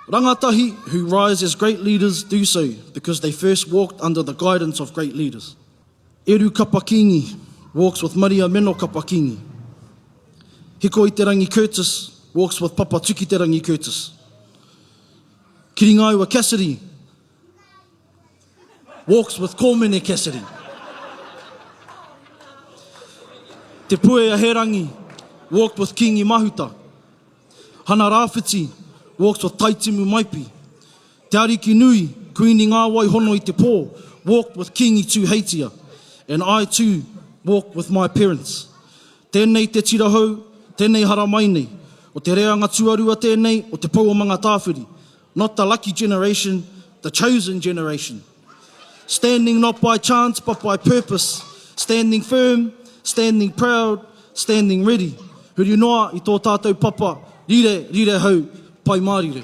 Rangatahi who rise as great leaders do so because they first walked under the guidance of great leaders. Eru Kapa-Kingi walks with Maria Meno Kapa-Kingi. Hiko-i-te-rangi Curtis walks with Papa Tukiterangi Curtis. Kiringaiwa Cassidy walks with Kōmene Cassidy. Te Puea Herangi walked with Kingi Mahuta. Hana Rāwhiti walks with Taitimu Maipi. Te Ariki Nui, Kuini Ngāwai Hono i te Pō walked with Kingi Tūheitia. And I too walk with my parents. Tēnei te tira hou, tēnei haramai nei. O te reanga tuarua tēnei o Te Pou o Mangatāwhiri. Not the lucky generation, the chosen generation. Standing not by chance but by purpose. Standing firm, standing proud, standing ready. Huri noa i tō tātou papa, rire, rire hau, Pai Mārire.